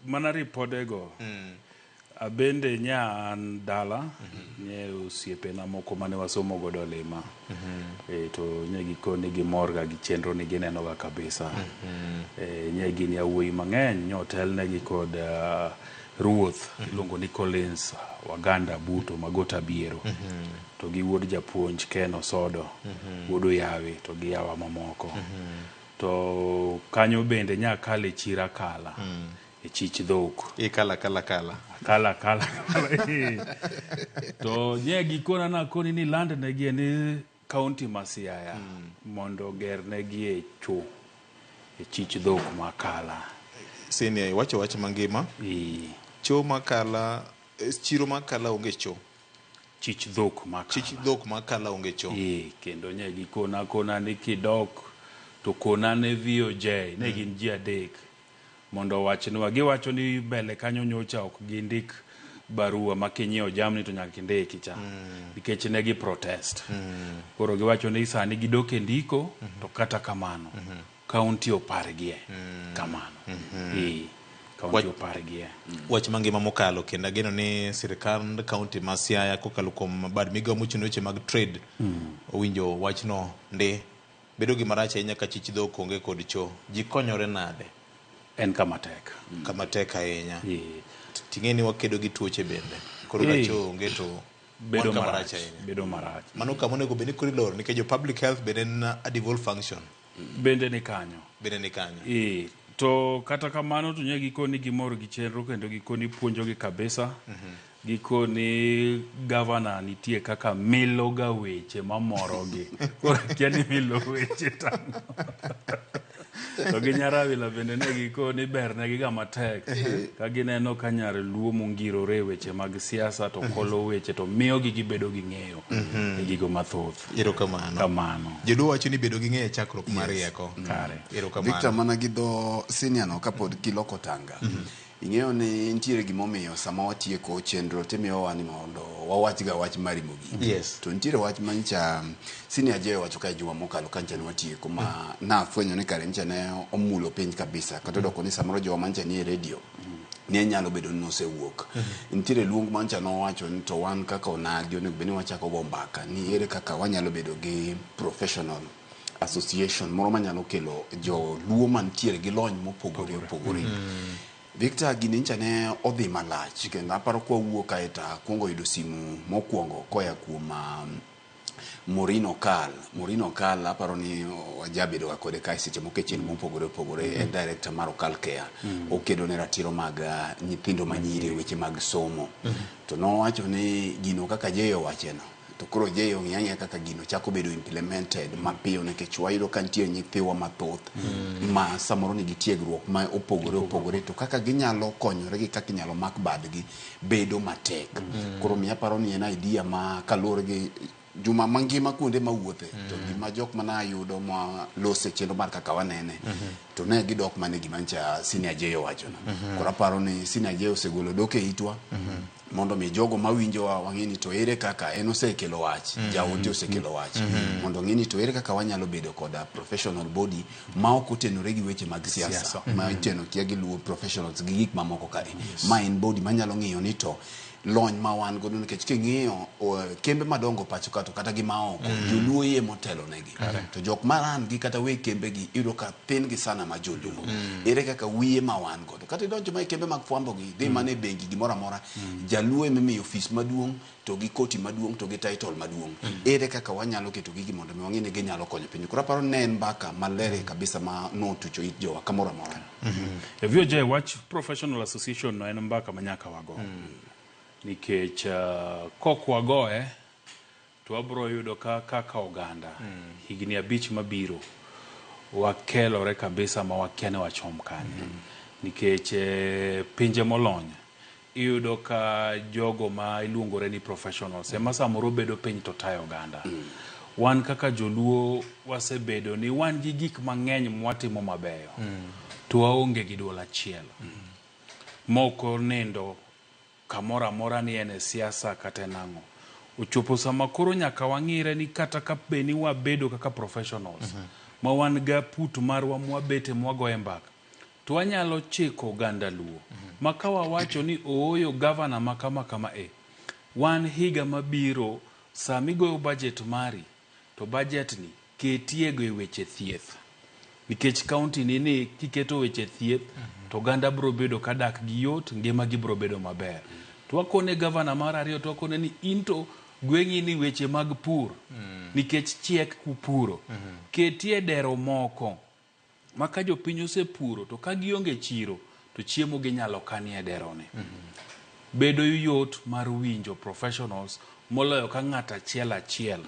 mana ripodego abende nya an dala nye osiepena moko mane wasomo godo lima e, to nye gikoni gimorga gi chenro ni ginenoga kabisa e, nye gin yawuoyi mang'eny nye otelnegi kod ruoth iluongo ni Collins Waganda Buto Magota Biero to gi wuod japuonj Ken Osodo wuod Oyawi to gi yawa mamoko to kanyo bende nya kale chira kala e chich dhok Ikala kala kala. kala kala kala eh. To nye gikona nakoni ni land negi ni kaunti ma Siaya mondo ogernegi e cho e chich dhok ma Kala. Senior, iwacho wach mangima. Cho ma Kala, chiro ma Kala onge cho. Chich dhok ma Kala. Chich dhok ma Kala onge cho. Kendo nye gikona kona ni kidok to kona ne VOJ ne gin ji adek mondo owachnwa. Giwacho ni mbele kanyo nyocha ok gindik barua ma kinyiewo jamni to nyaka indiki cha nikech ne gi protest. Koro giwacho ni sani gidok e ndiko to kata kamano kaunti opargie kamano. Kaunti opargie. Wach mangima mokalo kendo ageno ni sirkand kaunti ma Siaya kokalo kuom bad migawo mochung' ne weche mag trade owinjo wachno ndi. Bedo gima rach ahinya ka chich dhok onge kod cho. Ji konyore nade? En kama tek. Kama tek ahinya. Ting'e ni wakedo gi tuoche bende. Koro ka cho onge to bedo wan kama rach ahinya. Bedo marach. Mano kama onego bed ni koro iloro nikech jo public health bende en a devolved function. Bende ni kanyo. Bende ni kanyo. To kata kamano to nye gikoni gimor gi chenro kendo gikoni puonjogi kabisa. Gikoni gavana nitie kaka milo ga weche mamorogi. Koro akia ni milo weche tang'o. To gi Nyarawila bende ne gikoni ber negi ga matek. Ka gineno ka nyar Luo mongirore e weche mag siasa to kolo weche to miyogi gibedo gi ng'eyo e gigo mathoth. Erokamano. Kamano. Joluo wacho ni bedo gi ng'eyo e chakruok mar rieko. Kare. Erokamano. Victor, mana gi dho senior no kapod kiloko tanga. Ing'eyo ni nitiere gimomiyo sama watieko chenro timiyowa ni mondo wawachga wach mari mogik. To nitiere wach manyicha Senior Joe owacho kae juma mokalo ka nyicha ne watieko ma nafwenyo ni kare nyicha ne omulo piny kabisa kata odoko ni samoro jowa manyicha nie redio ne nyalo bedo ni nosewuok. Nitiere luong ma nyicha nowacho ni to wan kaka onagi onego bed ni wachako go mbaka ni ere kaka wanyalo bedo gi professional association moro manyalo kelo joluo mantiere gi lony mopogore opogore. Victor, gini nyicha ne odhi malach kendo aparo kwa wuok kae to akwongo yudo simu mokwongo koya kuom Maureen Okal. Maureen Okal aparo ni wajabedo ga kode kae seche moko e chenro mopogore opogore. En director mar Okal Care. Okedo ne ratiro mag nyithindo manyiri e weche mag somo. To nowacho ni gino kaka Jay owacheno, to koro Jay ong'i ang'iya kaka gino chako bedo implemented mapiyo nikech wayudo ka nitie nyithiwa mathoth ma samoro nigi tiegruok ma opogore opogore to kaka ginyalo konyore gi kaka inyalo mak badgi bedo matek. Koro miyo aparo ni en idea ma kaluwore gi juma mangima kuonde mawuothe to gima jok mana ayudo ma lose chenro mar kaka wanene to ne gidok mana e gima ncha Senior Jay owachono. Koro aparo ni Senior Jay osegolo dok e itwa mondo mi jogo mawinjowa wang'e ni to ere kaka en osekelo wach, jaote osekelo wach mondo ong'e ni to ere kaka wanyalo bedo koda professional body ma ok otenore gi weche mag siasa ma iteno kia gi luo professionals gi gik mamoko kae. Ma en body manyalo ng'iyo ni to lony ma wan godo nikech king'iyo kembe madongo pacho ka to kata gi maoko joluo iye motelo negi to jok ma ran gi kata weg kembe gi iyudo ka thin gi sana ma joluo. Ere kaka wiye ma wan godo kata idonjo ma e kembe mag fwambo gi dhi mana e bengi gimoro amora jaluo ema imiyo ofis maduong' to gi koti maduong' to gi title maduong'. Ere kaka wanyalo keto gigi mondo mi wang'e ni ginyalo konyo piny. Koro aparo ni ne en mbaka maler kabisa ma notucho it jowa kamoro amora. E VOJ wach professional association no en mbaka ma nyaka wago. Nikech kok wagoye to wabro yudo ka kaka oganda higni 5 mabiro wakelore kabisa ma wakia ni wachom kanye. Nikech pinje molony iyudo ka jogo ma iluongore ni professionals ema samoro bedo piny to tayo oganda. Wan kaka joluo wasebedo ni wan gi gik mang'eny mwatimo mabeyo to waonge gi duol achiel. Moko nindo kamoro amora ni en e siasa kata en ang'o. Ochopo sama koro nyaka wang'ire ni kata ka bed ni wabedo kaka professionals ma wan ga put marwa mwabete mwagoye mbaka to wanyalo chiko oganda Luo. Ma ka wawacho ni ooyo gavana ma kama kama e, wan higa mabiro sama igoyo budget mari to budget ni ketie go e weche thieth. Nikech county ni ni kiketo weche thieth to oganda biro bedo ka dak gi yot, ngima gi biro bedo maber. To wakone gavana mar ariyo to wakone ni into gweng'i ni weche mag pur nikech chiek kupuro. Ketie dero moko ma ka jopiny osepuro to ka gionge chiro to chiemo ginyalo kanie deroni. Bedo yot mar winjo professionals moloyo ka ng'ato achiel achiel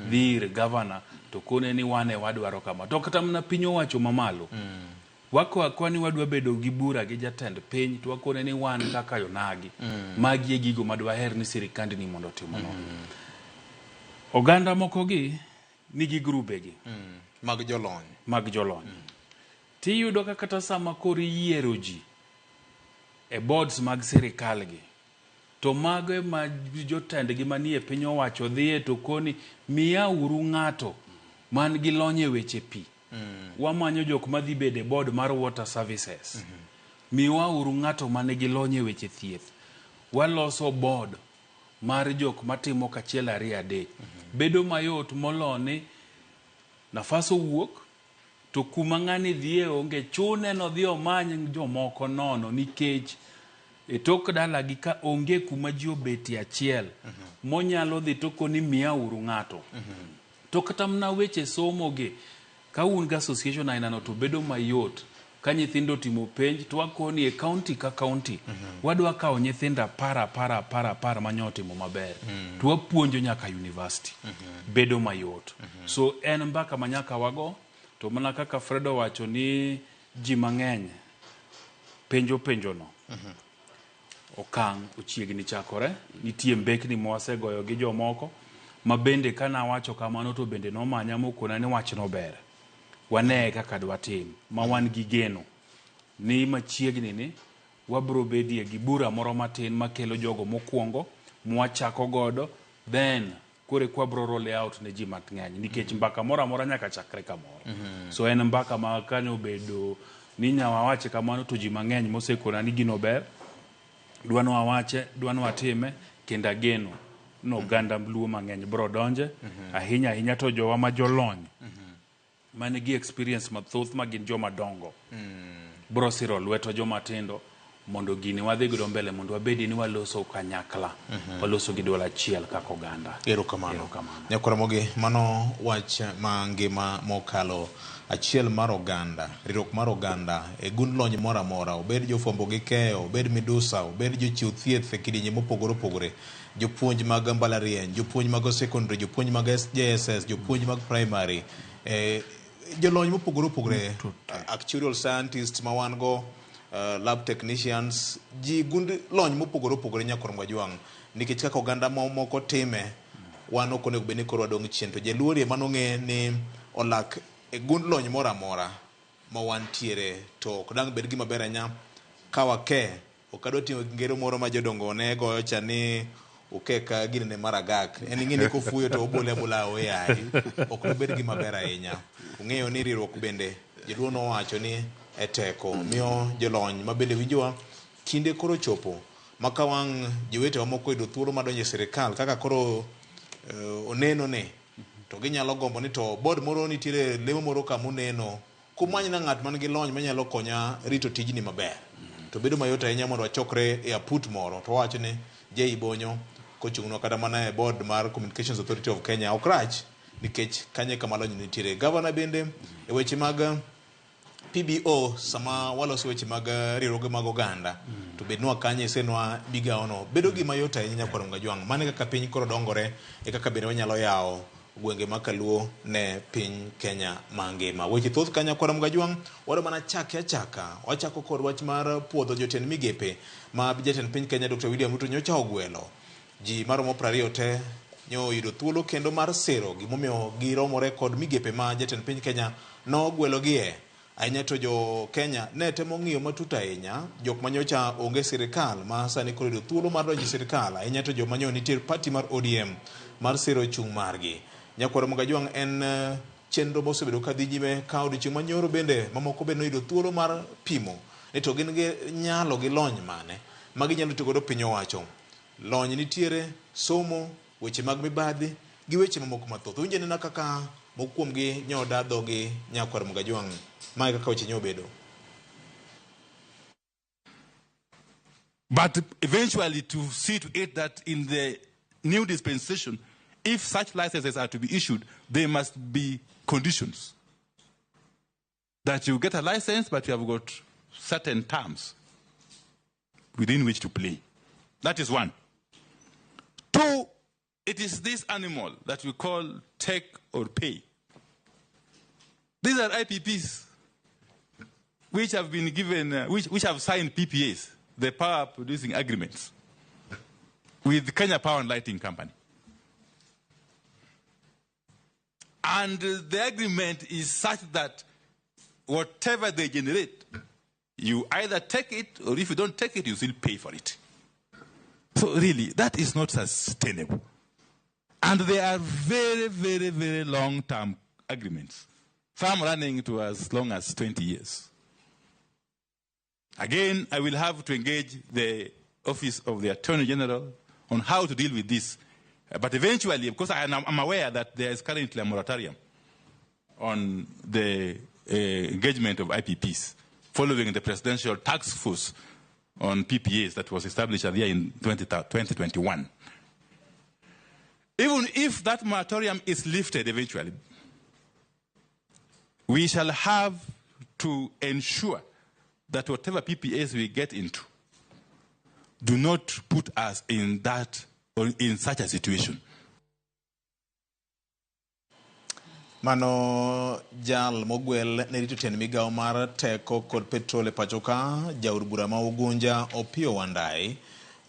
dhi ir gavana to kone ni wan e wadwaro kama. To kata mana piny owacho mamalo, wako akwa ni wadwa bedo gi bura gi jatend piny to wakone ni wan kaka yonagi magi e gigo madwaher ni sirikandni mondo otimnwa. Oganda moko gi nigi grube gi mag jolony. Mag jolony. Tiyudo ka kata sama koro iyiero ji e boards mag sirikal gi, to mago ema jotendgi manie piny owacho dhiye to koni miya uru ng'ato man gi lony e weche pi. Wamanyo jok madhi bedo e board mar water services. Miwa uru ng'ato man gi lony e weche thieth. Waloso board mar jok matimo kachiel ariyo adek. Bedo mayot molo ni nafas owuok to kuma ng'ani dhiye onge chune nodhi omany jomoko nono nikech e tok dalagi ka onge kuma ji obetie achiel monyalo dhi to koni miya uru ng'ato. To kata mana weche somo gi ka un gi association ainano to bedo mayot ka nyithindo otimo penj to wakoni e county ka county wadwa kawo nyithindo apar apar apar apar manyo otimo maber to wapuonjo nyaka university bedo mayot. So en mbaka ma nyaka wago to mana kaka Fred owacho ni ji mang'eny penjo penjono. Okang' ochiegni chakore, nitie mbekni mwasegoyo gi jomoko ma bende kanawacho kamano to bende nomanya mokona ni wachno ber. Waneye kaka dwatim ma wan gi geno ni machiegni ni wabro bedie gi bura moro matin makelo jogo mokwongo mwachako godo then koro eka wabro roll out ne ji mang'eny nikech mbaka moro amora nyaka chakre kamoro. So en mbaka ma kanyo obedo ni nyawawache kamano to ji mang'eny mosekona ni gino ber, dwa ni wawache, dwa ni watime kendo ageno ni oganda luo mang'eny bro donje ahinya ahinya to jowa ma jolony man gi experience mathoth ma gin joma dongo bro siro lweto joma tindo mondo gini wadhi godo mbele mondo wabedi ni waloso kanyakla waloso gi duol achiel kaka oganda. Erokamano. Erokamano. Nyakwaramogi, mano wach ma ngima mokalo achiel mar oganda, riwruok mar oganda e gund lony moro amora, obed jofwambo gi keyo, obed midusa, obed jochiw thieth e kidienje mopogore opogore, jopuonj mag mbalariany, jopuonj mag secondary, jopuonj mag JSS, jopuonj mag primary, jolony mopogore opogore, actuarial scientists ma wan go, lab technicians, ji gund lony mopogore opogore nyakwar Mwajwang', nikech kaka oganda moko time, wan ok onego bed ni koro wadong' chien. To jaluo ema nong'e ni olak e gund lony moro amora ma wantiere, to ok dang' bed gima ber ahinya ka wake. Ok adwa ting'o ngero moro ma jodongo ne goyo cha ni uke ka ginene mar agak. En ing'e ni kofuyo to obole abola oyaye. Ok nobed gima ber ahinya. Ung'eyo ni riwruok bende jaluo nowacho ni e teko. Miyo jolony ma bende winjowa kinde koro chopo ma ka wang' jowetewa moko oyudo thuolo mar donjo e sirikal kaka koro oneno ni to ginyalo gombo ni to board moro nitiere lemo moro kamuneno kumanyna ng'at man gi lony manyalo konya rito tijni maber. To bedo mayot ahinya mondo wachokre e aput moro to wawacho ni Jay Bonyo kochung'nwa kata mana e board mar Communications Authority of Kenya ok rach nikech kanyo e kama lony nitiere. Gavana bende e weche mag PBO sama waloso weche mag riwruoge mag oganda to bednwa kanyo isenwa migawono bedo gima yot ahinya nyakwar Mgajwang'. Mano e kaka piny koro dongore e kaka bende wanyalo yawo gwenge ma kaluo ne piny Kenya mangima. Weche thoth ka nyakwar Mgajwang' wadwa mana chake achaka. Wachako kod wach mar puodho jotend migepe ma jatend piny Kenya Dr. William Ruto nyocha ogwelo. Ji maromo 20 te nyo oyudo thuolo kendo mar siro gimomiyo giromore kod migepe ma jatend piny Kenya nogwelogie. Ahinya to jo Kenya ne temo ng'iyo matut ahinya jok manyocha onge sirikal ma sani koro oyudo thuolo mar donjo e sirikal, ahinya to joma nyo nitie party mar ODM mar siro chung' margi. Nyakwar Mgajwang' en chenro mosebedo ka dhi nyime ka odiochieng' manyoro bende mamoko bende noyudo thuolo mar pimo Ni to gin gi nyalo gi lony mane ma ginyalo tiyo godo piny owacho. Lony nitiere, somo, weche mag mibadhi gi weche mamoko mathoth. Winj anena kaka moko kuomgi nyo oda dhogi nyakwar Mugajwang'. Mae kaka weche nyo obedo. But eventually to see to it that in the new dispensation, if such licenses are to be issued, there must be conditions. That you get a license, but you have got certain terms within which to play. That is one. Two, it is this animal that we call take or pay. These are IPPs which have been given, which have signed PPAs, the power producing agreements, with Kenya Power and Lighting Company. And the agreement is such that whatever they generate, you either take it, or if you don't take it, you still pay for it. So really, that is not sustainable. And they are very, very, very long-term agreements. Some running to as long as 20 years. Again, I will have to engage the Office of the Attorney General on how to deal with this. But eventually, of course, I'm aware that there is currently a moratorium on the engagement of IPPs following the presidential task force on PPAs that was established earlier in 2021. Even if that moratorium is lifted eventually, we shall have to ensure that whatever PPAs we get into do not put us in that or in such a situation. Mano jal mogwel ne rito tend migawo mar teko kod petrol e pacho ka, jaod bura ma Ugunja Opiyo Wandayi,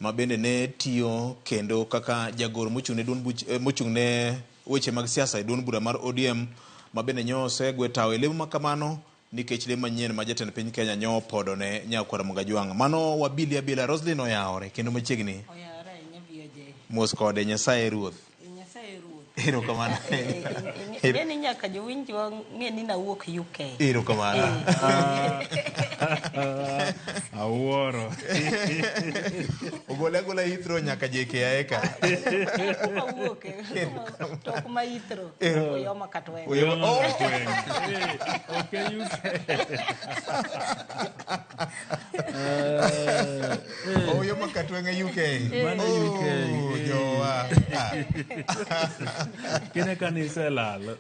ma bende ne tiyo kendo kaka jagoro mochung' ne duond buch, mochung' ne weche mag siasa e duond bura mar ODM, ma bende nyo osegwe tawo e lemo ma kamano nikech lemo manyien ma jatend piny Kenya nyo opodo ne nyakwar Mugajwang'. Mano wabili abila Roslyn oyawore kendo machiegni. Oyawore ahinya VOJ. Mos kode Nyasaye ruoth. Nyasaye ruoth. Erokamano. Ing'e ni nyaka jowinjwa ng'e ni nawuok UK. Erokamano. Awuoro. Ogole agola Heathrow nyaka JKIA ka. Kuma wuoke. To kuma Heathrow. Uyoma Katweng'. Uyoma. Oh. Okay, UK. Uyoma Katweng' e UK. Mano UK. Oh, jowa. Kine kanisa lal.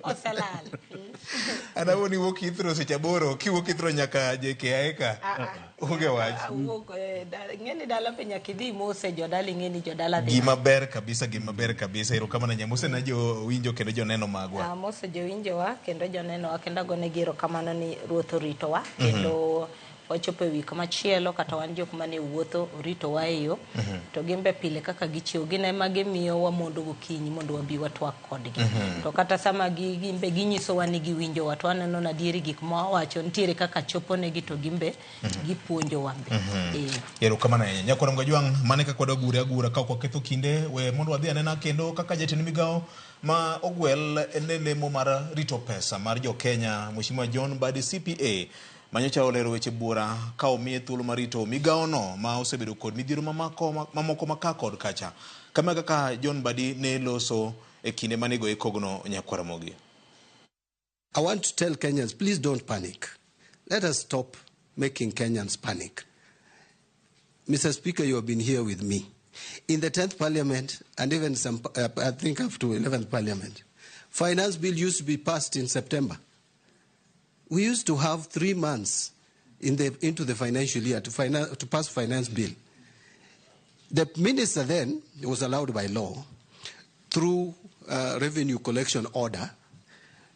Oselal. An awuon iwuok Heathrow seche 8, kiwuok Heathrow nyaka JKIA ka. Onge wach. Awuok, ing'e ni dala be nyaka idhi mose jodala, ing'e ni jodala dhi. Gima ber kabisa, gima ber kabisa. Erokamano ahinya. Mose na jowinjo kendo joneno magwa. Mose jowinjowa kendo jonenowa kendo agonegi erokamano ni Ruoth oritowa kendo wachopo e wik machielo kata wan jok mane wuotho oritowa e yo. To gin be pile kaka gichiewo gin ema gimiyo wamondo gokinyi mondo wabi watwak kodgi. To kata sama gin be ginyisowa ni giwinjowa to waneno na adieri gik ma wawacho nitiere kaka choponegi to gin be gipuonjowa be. Erokamano ahinya. Nyakwar Mugajwang', mane kaka wadwa gure agura ka ok waketho kinde, we mondo wadhi anena kendo kaka jatend migawo ma ogwel ne lemo mar rito pesa mar jo Kenya, Mheshimiwa John Mbadi CPA, manyocha olero weche buora ka omiye thuolo mar rito migawono ma osebedo kod midhiero mamoko ma ka kod kacha. Kama kaka John Mbadi ne loso e kinde mane igoye kogno nyakwar Ramogi. I want to tell Kenyans, please don't panic. Let us stop making Kenyans panic. Mr. Speaker, you have been here with me. In the 10th Parliament, and even some, I think up to 11th Parliament, Finance Bill used to be passed in September. We used to have 3 months into the financial year to pass Finance Bill. The minister then was allowed by law, through revenue collection order,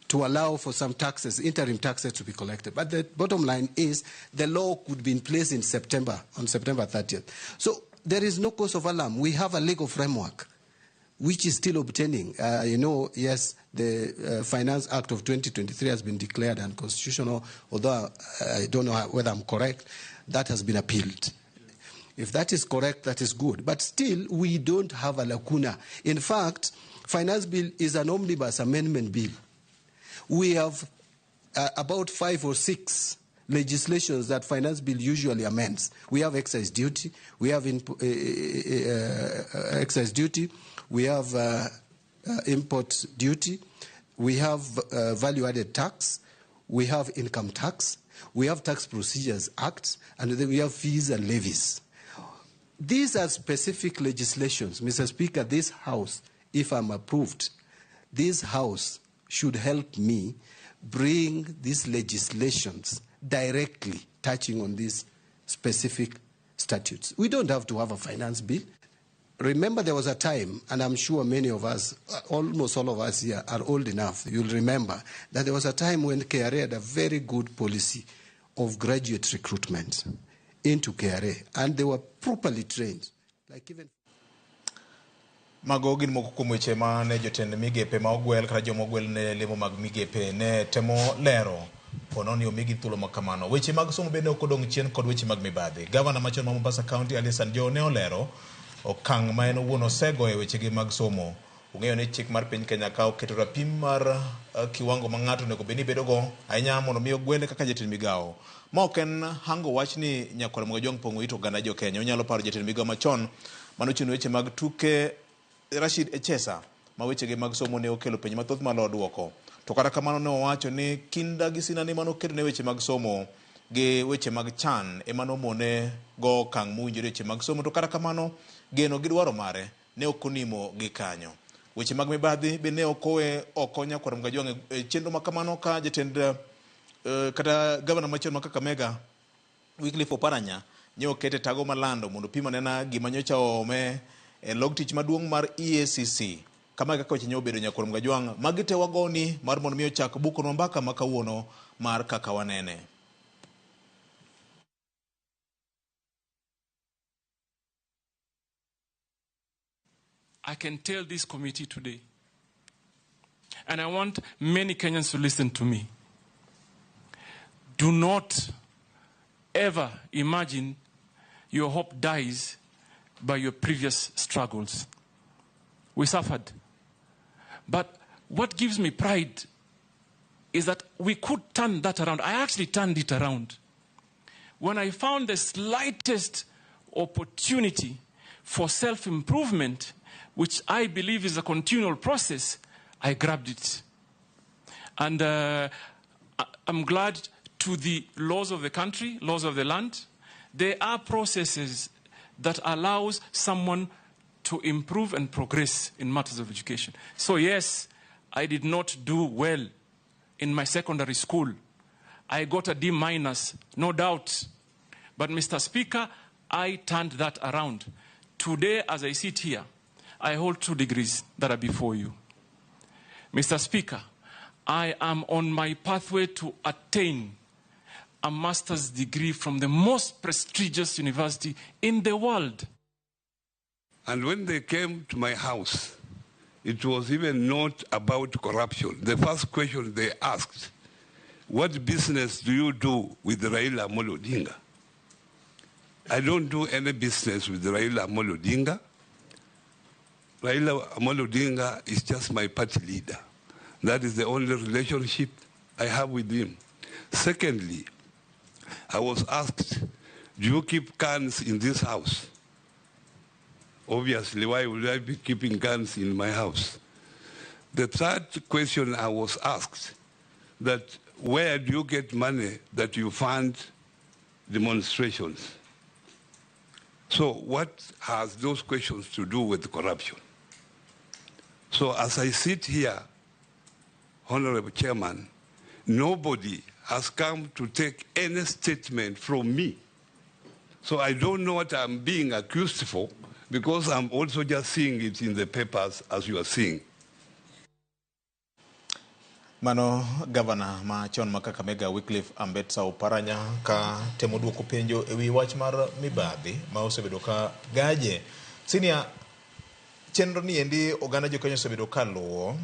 to allow for some taxes, interim taxes to be collected. But the bottom line is the law could be in place in September, on September 30th. So there is no cause of alarm. We have a legal framework which is still obtaining. Yes, the Finance Act of 2023 has been declared unconstitutional, although I don't know whether I'm correct. That has been appealed. If that is correct, that is good. But still, we don't have a lacuna. In fact, Finance Bill is an omnibus amendment bill. We have about 5 or 6 legislations that finance bill usually amends. We have excise duty, we have excise duty, we have import duty, we have value-added tax, we have income tax, we have Tax Procedures Act, and then we have fees and levies. These are specific legislations. Mr. Speaker, this House, if I'm approved, this House should help me bring these legislations directly touching on these specific statutes. We don't have to have a finance bill. Remember, there was a time, and I'm sure many of us, almost all of us here, are old enough, you'll remember, that there was a time when KRA had a very good policy of graduate recruitment into KRA, and they were properly trained. Like even Mago gin moko kuom weche ma ne jotend migepe ma ogwel kata joma ogwel ne lemo mag migepe ne temo lero pono ni omigi thuolo ma kamano. Weche mag somo bende ok odong' chien kod weche mag mibadhi. Gavana machon ma Mombasa County Ali Hassan Joho ne olero okang' ma en owuon osego e wechege mag somo. Ung'eyo ni chik mar piny Kenya ka oketo rapim mar kiwango ma ng'ato onego bed ni bedogo ahinya mondo mi ogwele kaka jatend migawo. Ma ok en hango wach ni nyakwar Mgajwang' pong'o it oganda jo Kenya. Onyalo paro jatend migawo machon manochung' weche mag tuke Rashid Echesa ma wechege mag somo ne okelo penjo mathoth malo duoko. To kata kamano ne owacho ni kinda gi sinani manoketo ne weche mag somo gi weche mag chan ema nomone go okang' mowinjore weche mag somo. To kata kamano geno gi dwaro mare ne ok onimo gi kanyo. Weche mag mibadhi be ne ok owe oko nyakwar Mgajwang' e chenro ma kamano ka jatend kata gavana machon ma Kakamega Wycliffe Oparanya ne okete tago malando mondo pim anena gima nyocha oome e log tich maduong' mar EACC. Kama kaka weche nyo obedo nyakwar Mgajwang', magi te wagoni mar mondo mi ochak bukonwa mbaka ma kawuono mar Kaka Wanene. I can tell this committee today, and I want many Kenyans to listen to me. Do not ever imagine your hope dies by your previous struggles. We suffered. But what gives me pride is that we could turn that around. I actually turned it around. When I found the slightest opportunity for self-improvement, which I believe is a continual process, I grabbed it. And I'm glad to the laws of the country, laws of the land. There are processes that allows someone to improve and progress in matters of education. So yes, I did not do well in my secondary school. I got a D minus, no doubt. But Mr. Speaker, I turned that around. Today, as I sit here, I hold 2 degrees that are before you. Mr. Speaker, I am on my pathway to attain a master's degree from the most prestigious university in the world. And when they came to my house, it was even not about corruption. The first question they asked, what business do you do with Raila Amolo Odinga? I don't do any business with Raila Amolo Odinga. Raila Amolo Odinga is just my party leader. That is the only relationship I have with him. Secondly, I was asked, do you keep guns in this house? Obviously, why would I be keeping guns in my house? The third question I was asked, that where do you get money that you fund demonstrations? So what has those questions to do with corruption? So as I sit here, Honorable Chairman, nobody has come to take any statement from me. So I don't know what I'm being accused for, because I'm also just seeing it in the papers as you are seeing. Mano gavana ma chon ma Kakamega Wycliffe Ambetsa Oparanya ka temo duoko penjo ewi wach mar mibadhi ma osebedo ka gaje. Senior, chenro ni endi oganda jo Kenya osebedo ka luwo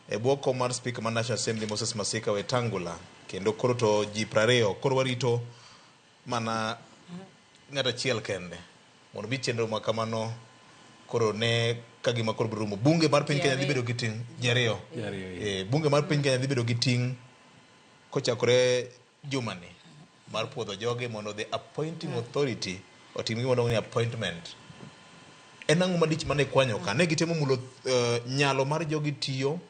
e bwo kom mar Speaker mar National Assembly Moses Masika Wetangula, kendo koro to ji 20 koro warito mana ng'at achiel kende mondo mi chenro ma kamano koro ne ka gima koro biro rumo. Bunge mar piny Kenya dhi bedo gi ting' ji ariyo. Bunge mar piny Kenya dhi bedo gi ting' kochakore jumani. mar puodho jogi mondo the appointing authority otim gima iluongo ni appointment. En ang'o malich mane ikwanyo ka? Ne gitemo mulo nyalo mar jogi tiyo,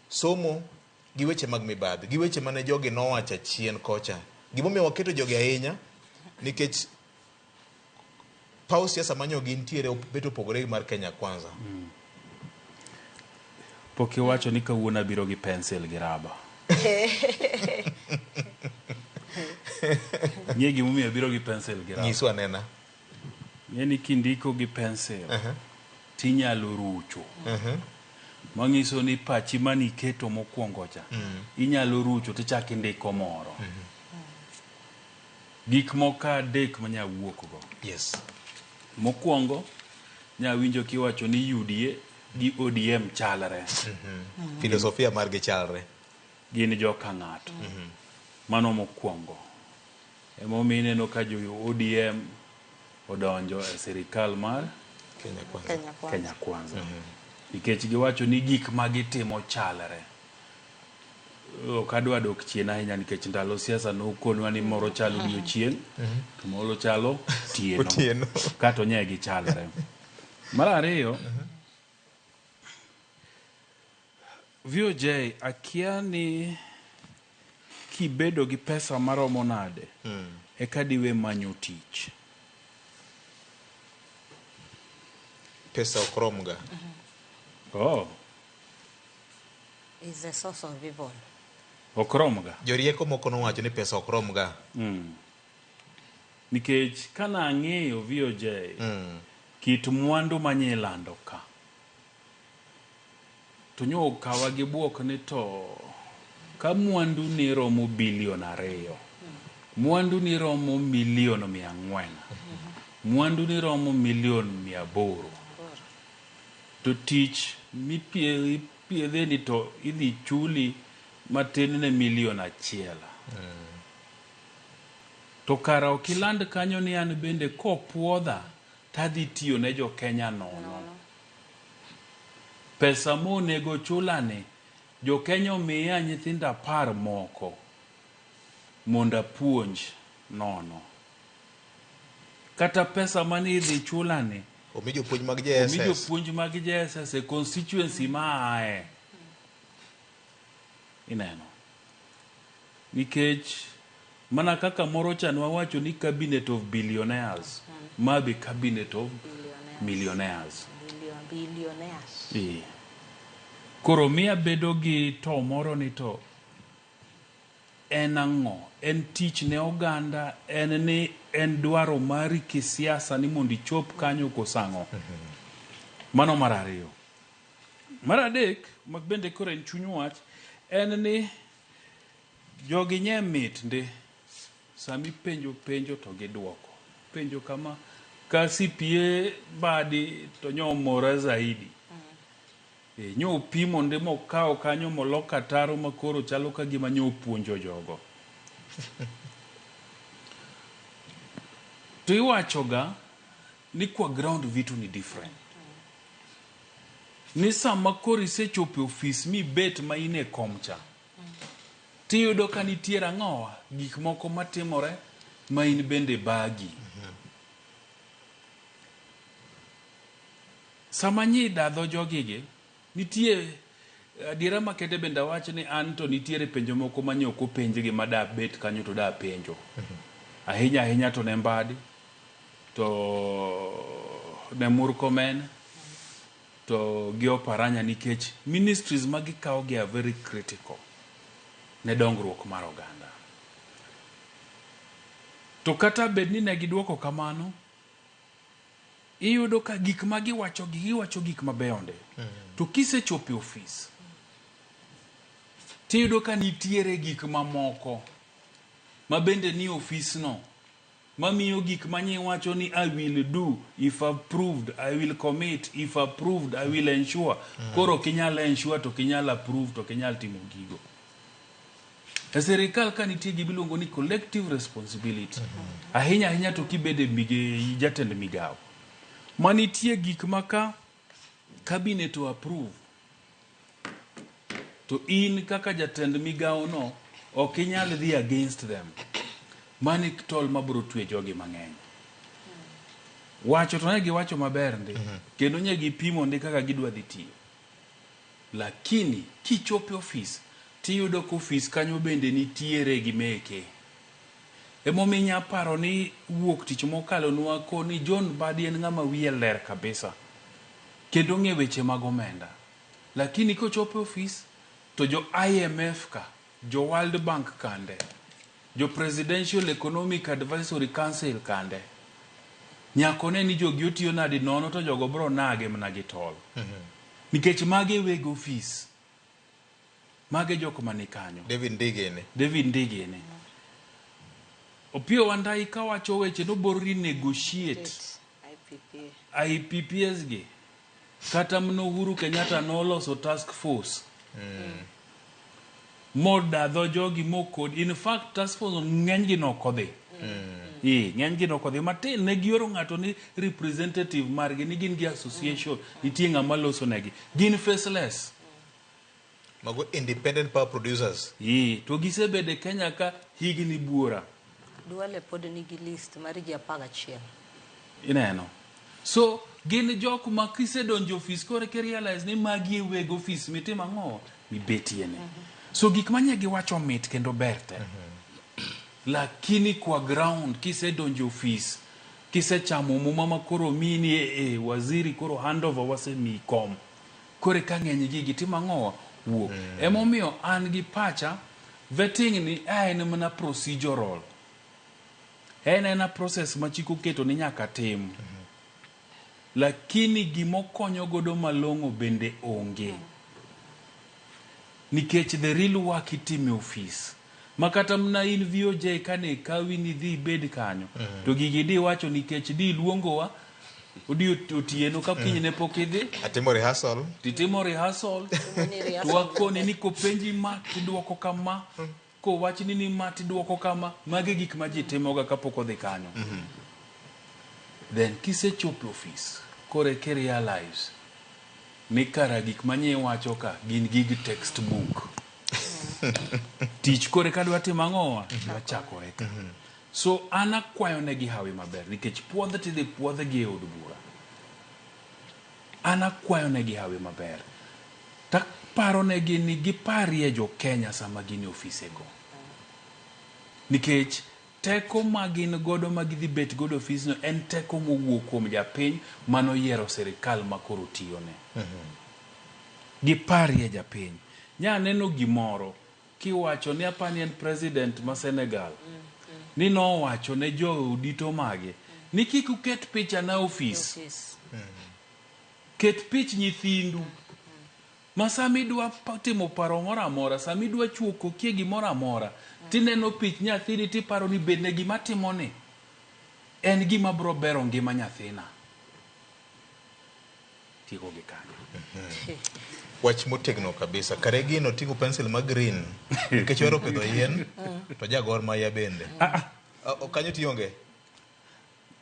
somo, gi weche mag mibadhi, gi weche mane jogi nowacho achien kocha. Gimomiyo waketo jogi ahinya, nikech paw siasa manyo gintiere bet opogore gi mar Kenya Kwanza. Pok iwacho ni kawuono abiro gi pencil gi raba. Ng'e gimomiyo abiro gi pencil gi raba. Nyiswa anena. Ng'e ni kindiko gi pencil tinyalo rucho. Manyiso ni pachi maniketo mokwongo cha inyalo rucho tichako indiko moro. Gik moko adek manya wuok go. Yes. Mokwongo, nyawinjo kiwacho ni UDA gi ODM chalre. Filosofia margi chalre. Gin joka ng'ato. Mano mokwongo. Emomiyo ineno ka jo ODM odonjo e sirikal mar Kenya Kwanza. Kenya Kwanza. Kenya Kwanza. Nikech giwacho ni gik ma gitimo chalre. Ok adwa dok chien ahinya nikech ndalo siasa nokonwa ni moro chalo odiochieng' to moro chalo otieno. Otieno. Kato nye gichalre. Mar ariyo, VOJ akia ni kibedo gi pesa maromo nade eka diwe manyo tich. Pesa ok romga. Oh, Is the source of evil. ok romga. Jorieko moko nowacho ni pesa ok romga. Nikech kana ang'eyo VOJ kit mwandu manyilando ka to nyo okawa gi buok ni to ka mwandu ni romo bilion 2, mwandu ni romo milion 400, mwandu ni romo milion 800, to tich mipiedhe ni to idhi chuli matin ne milion 1. To kara ok iland kanyo ni an bende kopuodha tadhi tiyo ne jo Kenya nono. Pesa monego chulani, jo Kenya omiya nyithindo 10 moko mondo apuonj nono. Kata pesa mane idhi chulani, Omi jopuonj mag omi JSS. jopuonj mag JSS e constituency ma ae. Ineno. Nikech mana kaka moro cha nwawacho ni cabinet of billionaires, ma be cabinet of millionaires. Billionaires. Koro miya bedo gi to moro ni to en ang'o? En tich ne oganda, en ni en dwaro mari kisiasa ni mondo ichop kanyo koso ang'o? Mano mar ariyo. Mar adek, ma bende koro en chuny wach, en ni jogi nye mit ndi. Sami penjo penjo to giduoko. Penjo kama, ka CPA badi to nyo mora zaidi. Nyo pimo ndi mokawo kanyo moloko ataro ma koro chalo ka gima nyo puonjo jogo. To iwachoga ni kwa ground vitu ni different. Ni sama koro isechopo e ofis mibet ma in e kom cha, tiyudo ka nitiere ang'owa gik moko matimore ma in bende bagi. Sama nyi dadho jogigi, nitie adiera makende bende awach ni an to nitiere penjo moko ma nyo ok openjgi ma da bet kanyo to da penjo. Ahinya ahinya to ne Mbadi, to ne Murkomen, to gi Oparanya nikech ministries ma gikawo gi are very critical ne dongruok mar oganda. To kata bed ni ne giduoko kamano, iyudo ka gik ma giwacho gi giwacho gik mabeyo nde. To kisechopo e ofis, tiyudo ka nitiere gik mamoko ma bende ni ofisno mamiyo gik manyiwacho ni I will do if approved, I will commit if approved, I will ensure. Koro ok inyal ensure to ok inyal approve to ok inyal timo gigo. E sirikal ka nitie gima iluongo ni collective responsibility. Ahinya ahinya to kibede jatend migawo. Manitie gik ma ka cabinet o approve to in kaka jatend migawo no ok inyal dhi against them. Mani tol mabiro twe jogi mang'eny. Wacho to ne giwacho maber ndi. Kendo nye gipimo ndi kaka gidwa dhi tiyo. Lakini kichopo e ofis tiyudo ka ofis kanyo bende nitiere gi meke. Emomiyo inya paro ni wuok tich mokalo nwa ni John Mbadi en ng'ama wiye ler kabisa. Kendo ong'e weche mag omenda. Lakini kochopo e ofis to jo IMF ka, jo World Bank kande, jo Presidential Economic Advisory Council kande, nyaka one ni jogi otiyo nadi nono to jogo bro nage mana gi tol. Nikech mage e weg ofis. Mage jok mani kanyo. David Ndigeni. David Ndigeni. Opiyo Wandayi kawacho weche nobor renegotiate IPP. IPPs gi. Kata mana Uhuru Kenyatta noloso task force. Modadho jogi mokod. In fact, task force ng'eny gi nokodhi. Ng'eny gi nokodhi. Matin ne gioro ng'ato ni representative margi ni gin gi association. Nitie ng'ama loso negi. Gin faceless. Mago independent power producers. To gisebedo e Kenya ka higni buora. Duale pod nigi list mar ji 11. Ineno. So, gin jok ma kisedonjo ofis koro eka realize ni magi e weg ofis mitimo ang'o? Mibetie ni. So gik manye giwacho mit kendo ber te. Lakini kwa ground kisedonjo ofis, kisechamo muma ma koro miyi ni waziri koro handover wasemiyi kom. Koro eka ng'eny gigi timo ang'o? Wuok. Emomiyo an gi pacha, vetting ni en mana procedural. En ena process ma chik oketo ni nyaka tim. Lakini gimokonyo godo malong'o bende onge. Nikech the real work itimo e ofis. Ma kata mana in VOJ kane kawi ni dhi ibed kanyo. To gigi di wacho nikech di luongowa odi otieno ka kinyne pok idhi. Atimo rehearsal. Titimo rehearsal. Ni To wakoni ni kopenji ma tiduoko kama. Kowachni ni ma tiduoko kama. Magi gik ma ji timoga kapok odhi kanyo. Then kisechopo e ofis, koro eka realize ni kara gik manye iwacho ka gin gig textbook. Tich koro eka dwa timo ang'owa? Dwa chakore ka. So an akwayo negi hawi maber nikech puodh tidhi puodhgi e od bura. An akwayo negi hawi maber. Taparo negi ni giparie jo Kenya sama gin e ofisego. Nikech teko ma gin godo ma gidhi bet godo e ofisno en teko mowuok kuom japiny manoyiero sirikal ma koro tiyone. Giparie japiny. Nya neno gimoro kiwacho ni apani en president ma Senegal. Ni nowacho ne jo mage ni kik uket picha na ofis. Ofis. Ket pich nyithindu. Ma sama idwa timo paro moro amora, sama idwa chuo kokie gimoro amora, tineno pich nyathini tiparo ni bende gima timoni en gima biro bero ngima nyathina. Tieko gi kanyo. Wach motegno kabisa. Kare gino ting'o pencil ma green. Nikech ohero pidho yien, to ja Gor Mahia bende. Kanyo tionge?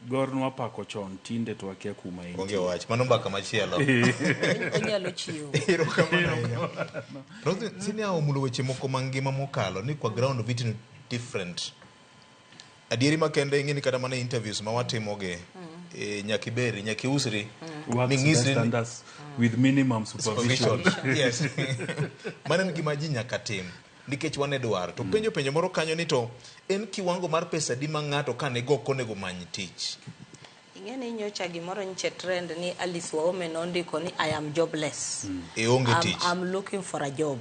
Gor nwapako chon, tinde to akia kuma entie. Onge wach. Mano mbaka machielo. Onyalo chiwo. Erokamano ahinya. Roslyn, senior omulo weche moko mangima mokalo ni kwa ground vitu ni different. Adieri makende ing'e ni kata mana interviews ma watimogi, nyaka iberi, nyaka iusri. Works Ming'isri best ni- under with minimum supervision. Supervision. Yes. Mano en gima ji nyaka tim nikech wan e dwaro. To penjo penjo moro kanyo ni to en kiwango mar pesa di ma ng'ato ka nigo ok onego many tich. Ing'e ni nyocha gimoro nyiche trend ni Alice Wahome nondiko ni I am jobless. E onge tich. I'm looking for a job.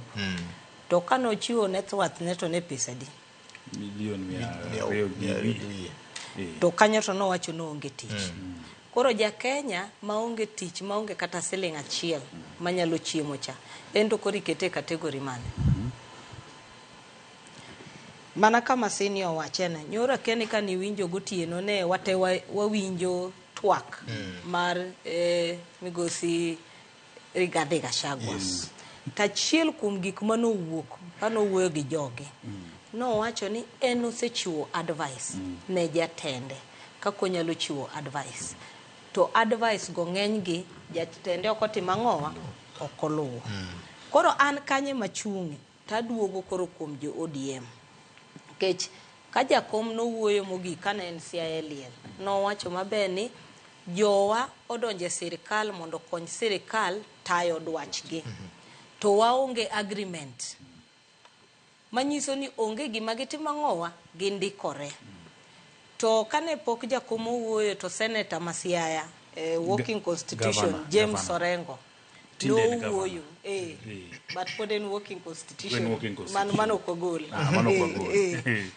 To kanochiwo net worth ne to ne pesa di. Milion 200 gi Mia wiye. wiye. To kanyo to nowacho ni oonge tich. Koro ja Kenya maonge tich, maonge kata siling achiel manyalo chiemo cha, en to koro ikete e category mane? Mana kama senior owachene, nyoro akia ni kaniwinjo gotieno ne wate wawinjo twak mar migosi Rigathi Gachagua. Yes. To achiel kuom gik manowuok kanowuoyo gi joge, nowacho ni en osechiwo advice ne jatende kaka onyalo chiwo advice. To advice go ng'eny gi jatende ok otimo ang'owa, ok oluwo. Koro an kanye machung'e taduogo koro kuom jo ODM. Nikech Ka jakom nowuoyo mogik kane en Siaya e liel, nowacho maber ni jowa odonjo e sirikal mondo okony sirikal tayo dwachgi. To waonge agreement. Manyiso ni onge gima gitimo ang'owa, gindikore. To kane pok jakom owuoyo to senator ma Siaya, working constitution, Governor, James governor. Orengo, Tinde en nowuoyo. governor. But pod en working constitution. En working constitution. Mano ok ogol. Ah, mano ok ogol.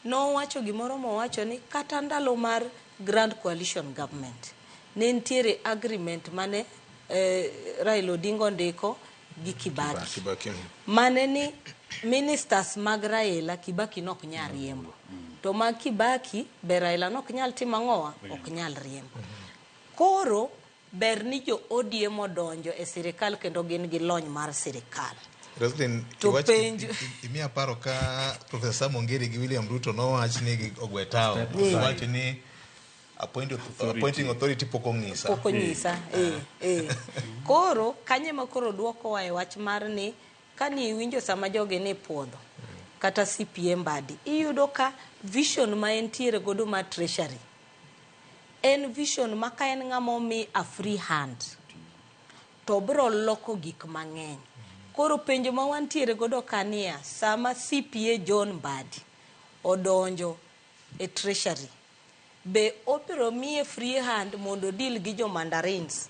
Nowacho gimoro mowacho ni kata ndalo mar Grand Coalition Government ne nitiere agreement mane Raila Odinga ondiko gi Kibaki. Kibaki. Mane ni ministers mag Raila Kibaki nok nyal riembo. To mag Kibaki be Raila nok nyal timo ang'owa? Ok nyal riembo. Koro ber ni jo ODM odonjo e sirikal kendo gin gi lony mar sirikal. Roslyn, To penjo- imiya paro ka Professor Sam Ongeri gi William Ruto nowach ni gi ogwe tao. Owacho ni appointing authority pok ong'isa. Pok onyisa. Koro kanye ma koro duokowa e wach mar ni kani iwinjo sama jogi ni puodho kata CPA Mbadi, iyudo ka vision ma entiere godo mar treasury en vision ma ka en ng'ama omi a free hand to biro loko gik mang'eny. Koro penjo ma wantiere godo kania, sama CPA John Mbadi odonjo e treasury, be obiro miye free hand mondo deal gi jo mandarins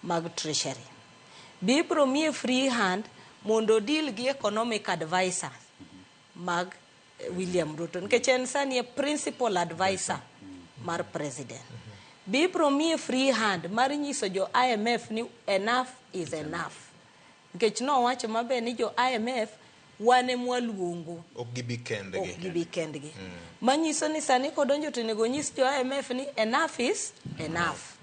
mag treasury? Be ibiro miye free hand mondo deal gi economic advisors mag William Ruto, nikech en sani e principal advisor mar president? Be ibiro miye free hand mar nyiso jo IMF ni enough is enough, nikech nowacho maber ni jo IMF wan emwaluongo, Ok gibi kendgi. Ok gibi kendgi. Manyiso ni sani kodonjo to onego nyis jo IMF ni enough is enough.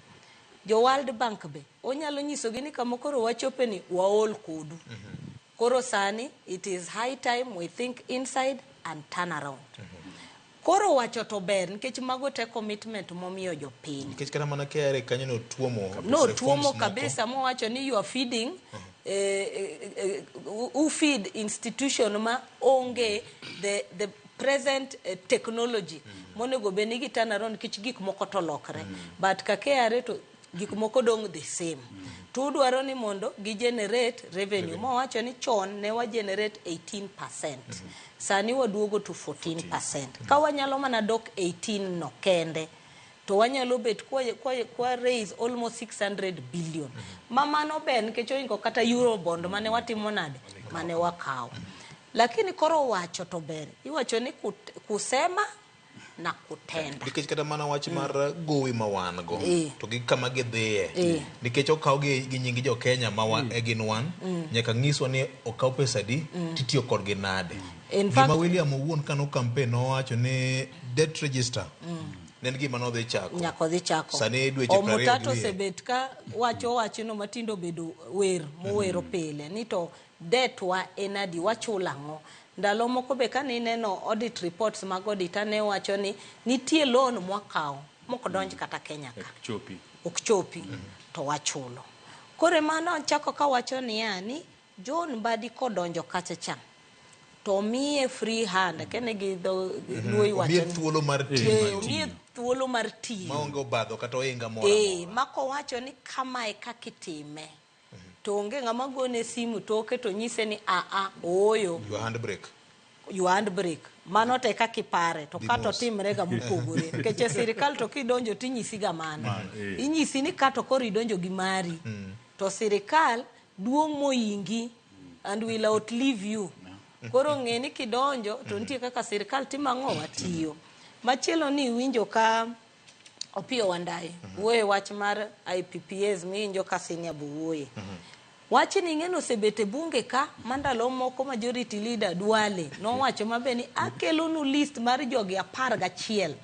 Jo World Bank be onyalo nyisogi ni kama koro wachope ni waol kodu. Koro sani it is high time we think inside and turn around. Koro wacho to ber nikech mago te commitment momiyo jopiny. Nikech kata mana KRA kanyo notuomo No reforms tuomo moko. Kabisa mowacho ni you are feeding u feed institution ma onge the present technology monego bed ni gi turn around nikech gik moko to lokre. But ka KRA to gik moko dong' the same. To udwaro ni mondo gi generate revenue. Mowacho ni chon ne wa generate 18%. Sani waduogo to 14%. Ka wanyalo mana dok 18 no kende, to wanyalo bet kwa raise almost 600 billion. Ma mano ber nikech oingo kata Eurobond mane watimo nade? Mane wakawo. Lakini koro wacho to ber. Iwacho ni kusema na kutenda. Nikech kata mana wach mar gowi ma wan go to gi kama gidhiye. Nikech okaw gi nying jo Kenya ma gin wan, nyaka nyiswa ni okaw pesa di titiyo kodgi nade. In Gima fact, William owuon kano campaign nowacho ni debt register ne en gima nodhi chako. Nyaka odhi chako. Sani dweche 20 Omutato gi wiye. osebet ka wacho wachno matindo obedo wer mowero pile ni to debt wa en adi, wachulo ang'o. Ndalo moko be kane ineno audit reports mag auditor ne wacho ni nitie loan mwakawo mok donj kata Kenya ka. Ok chopi. Ok chopi to wachulo. Koro mano chako kawacho niya ni John Mbadi kodonjo kacha cha to miye free hand kene gi dho Luo iwacho Omiye ni thuolo mar tiyo. Omiye thuolo mar tiyo. Maonge obadho kata ohinga moro amora. Mako wacho ni kamae kaka itime. To onge ng'ama gone simu toke to nyise ni a a ooyo. Your handbrake. Your handbrake. Mano te kaka ipare to Dhi kato mos. timre ga mopogore. Nikech e sirikal to kidonjo tinyisi ga mano. Mano, eh. Inyisi ni kato koro idonjo gi mari. To sirikal duong' moingi and will outlive you. Koro ng'e ni kidonjo to nitie kaka sirikal timo ang'o watiyo. Machielo ni iwinjo ka Opiyo Wandayi wuoyo e wach mar IPPAs miwinjo ka senior bo wuoye. Wachni ing'e ni osebet e bunge ka ma ndalo moko majority leader Duale nowacho maber ni akelonu list mar jogi 11.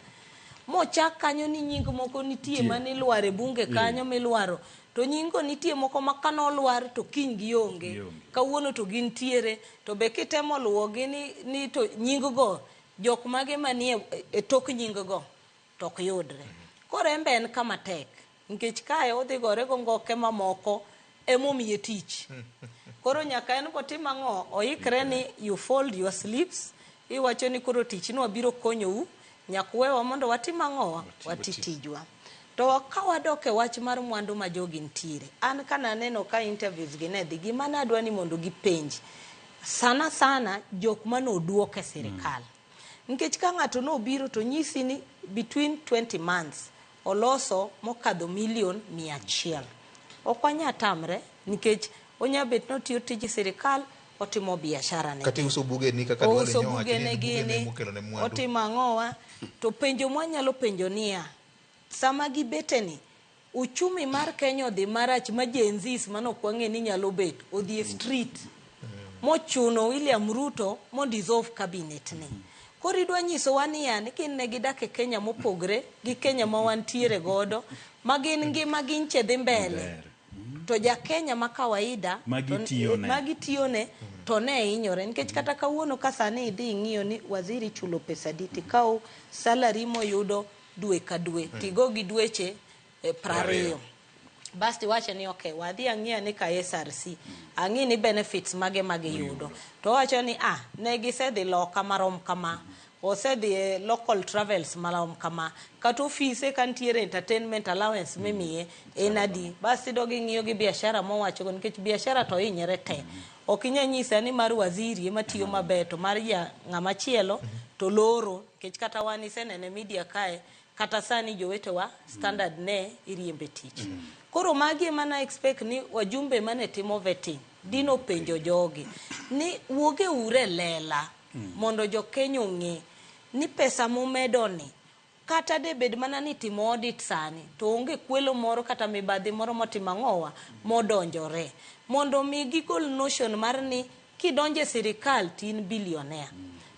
Mochak kanyo ni nying moko nitie mane ilwaro e bunge kanyo milwaro. To nyinggo nitie moko ma kanolwar to kiny gionge. Gionge. Kawuono to gintiere. To be kitemo luwogi ni to nying go jok mage manie e tok nying go to ok yudre. Koro en be en kama tek. Nikech kae odhi gore go ngoke mamoko emomiye tich. Koro nyaka en botim ang'o? Oikre ni you fold your sleeves, Iwacho ni koro tich ni wabiro konyou, nyaka uwewa mondo watim ang'owa? Wati tijwa. To ka wadok e wach mar mwandu ma jogi nitiere, an ka naneno ka interviews gi ne dhi, gima nadwa ni mondo gipenj, sana sana jok manoduok e sirikal. Nikech ka ng'ato nobiro to nyisi ni between 20 months oloso mokadho milion 100. Ok wanya tamre nikech onya bet notiyo tij sirikal, otimo biashara ne. Kata iuso bugeni kaka Duale Ouso nyowacho ni bugene en bugene gini, mokelo ne mwandu. otimo ang'owa. To penjo mwanyalo penjo niya, sama gibete ni, uchumi mar Kenya odhi marach ma Gen Zs mane ok wang'e ni nyalo bet, odhi e street. Mochuno William Ruto mondo dissolve cabinet ni. Koro idwa nyisowa niya, ni gin ne gidak e Kenya mopogre gi Kenya ma wantiere godo, ma gin ngima ginche dhi mbele. To ja Kenya ma kawaida Magi tiyone. Magi tiyone to ne hinyore nikech kata kawuono ka sani idhi ing'iyo ni waziri chulo pesa adi tikaw salary moyudo dwe ka dwe tigo gi dweche 20 bas tiwache ni okay wadhi ang'iya ni ka SRC ang'i ni benefits mage magiyudo to owacho ni ah ne gisedhi loka marom kama osedhi e local travels marom kama kata ofise ka nitiere entertainment allowance mimiye en adi bas idog ing'iyo gi biashara mowachogo nikech biashara to hinyre te ok inyal nyisa ni mar waziri ema tiyo maber to mar ja ng'ama chielo to loro nikech kata wan isenene media kae kata sani jowetewa standard ne iriembe tich koro magi ema na expect ni wajumbe mane timo vetting dino penjo jogi ni wuoge ure lela mondo jo Kenya ong'e ni pesa mumedo ni kata de bed mana ni timo audit sani to onge kwelo moro kata mibadhi moro motimo ang'owa modonjore mondo mi gigol notion mar ni kidonjo e sirikal to in billionaire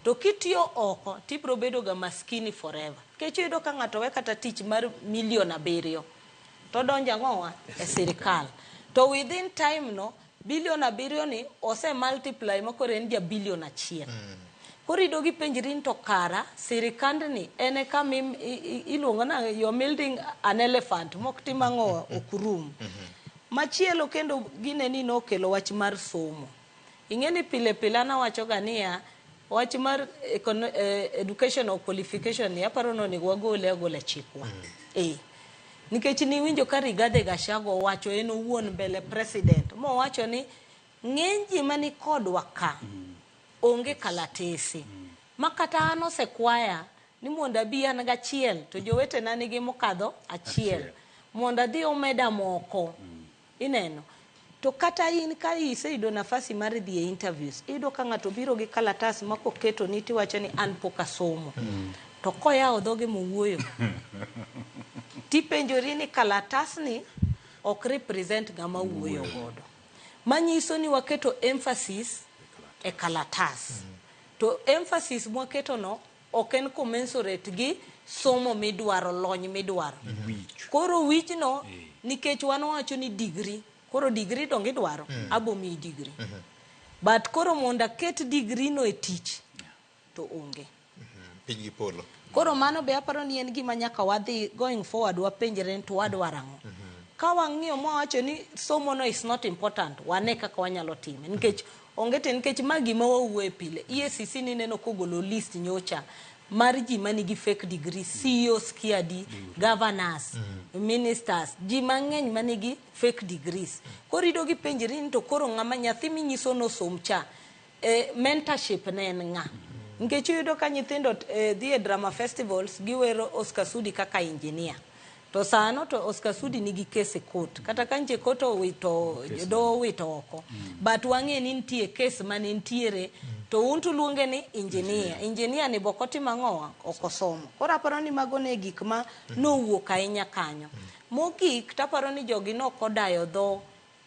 to kitiyo oko tibiro bedo ga maskini forever nikech iyudo ka ng'ato we kata tich mar milion 7 to donjo ang'owa e sirikal to within time no bilion 7 ni ose multiply ma koro en ja bilion 1. Koro ido gi penjri ni to kara sirikandni en e kama iluongo na you are building an elephant mok tim ang'o ok rum. Machielo kendo gine ni nokelo wach mar somo. Ing'e ni pile pile an awacho ga niya wach mar educational qualification ni aparo ni onego wagole agola e chikwa. Nikech niwinjo ka Rigathi Gachagua owacho en owuon mbele president mowacho ni ng'eny ji mani kodwa ka onge kalatese ma kata an osekwaya ni mondo abi an gachiel to jowetena nigi mokadho achiel mondo adhi omeda moko ineno to kata in ka iseyudo nafasi mar dhi e interviews iyudo ka ng'ato biro gi kalatas ma koketo ni tiwacho ni an pok asomo to koyawo dhoge mowuoyo tipenjori ni kalatasni ok represent ng'ama wuoyo godo manyiso ni waketo emphasis e kalatas to emphasis mwaketo no ok en commensurate gi somo midwaro lony midwaro koro wichno nikech wan wawacho ni degree koro degree donge idwaro abo miyi degree but koro mondo aket degree no e tich to onge Piny gi polo. Koro mano be aparo ni en gima nyaka wadhi going forward wapenjre ni to wadwaro ang'o. Ka wang'iyo mwawacho ni somo no is not important, wane kaka wanyalo time. Nikech onge te nikech ma gima wawuoye pile. EACC nineno kogolo list nyocha mar ji manigi fake degree, CEOs kiadi, governors, ministers, ji mang'eny manigi fake degrees. Koro ido gi penjri ni to koro ng'ama nyathi minyiso nosom cha, mentorship ne en ng'a? Nikech iyudo ka nyithindo dhi e drama festivals giwero Oscar Sudi kaka engineer. To sano to Oscar Sudi nigi case e court. Kata ka nche court owito, doho owito oko. But wang'e ni nitie case mane nitiere to un to luonge ni engineer. Engineer ni bok otimo ang'owa? Ok osomo. Koro aparo ni mago ne gik ma nowuok ahinya kanyo. Mogik taparo ni jogi nok odayo dho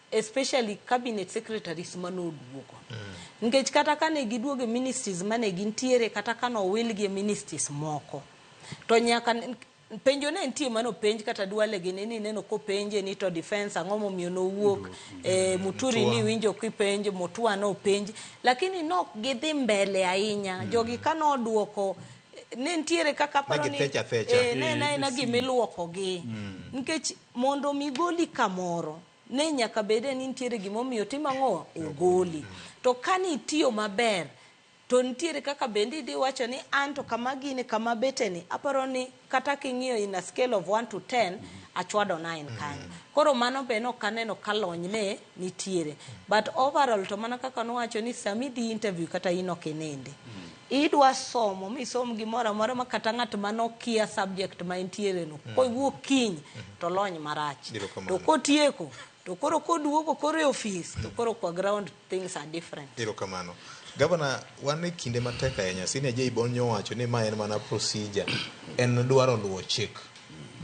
especially cabinet secretaries manoduogo. Nikech kata kane giduogo e ministries mane gintiere kata kane owilgi e ministries moko to nyaka penjo ne nitie manopenj kata Duale gini ni neno kopenje ni to defense ang'o momiyo nowuok Muturi ni winjo kipenj Mutua nopenj lakini nok gidhi mbele ahinya. Jogi kanoduoko ne nitiere kaka aparo ni githecho athecha. Ne en aena gimiluoko gi. Nikech mondo mi goli kamoro ne nyaka bede ni nitiere gimomiyo timo ang'o ogoli. To kani itiyo maber To nitiere kaka bende idhi wacho ni an to kama gini kama beteni aparo ni kata king'iyo in a scale of 1 to 10 achwado 9 kanyo. Koro mano be nok aneno ka lony ne nitiere. But overall to mana kaka nowacho ni sami dhi interview kata in ok inindi. Idwa somo misom gimoro amora ma kata ng'at manokia subject ma entiere no kowuok kiny to lony marach. Erokamano. To kotieko to koro koduogo koro e ofis to koro kwa ground things are different. Erokamano. Gavana, wan e kinde matek ahinya. Senior J Bon nyowacho ni ma en mana procedure. En dwaro luwo chik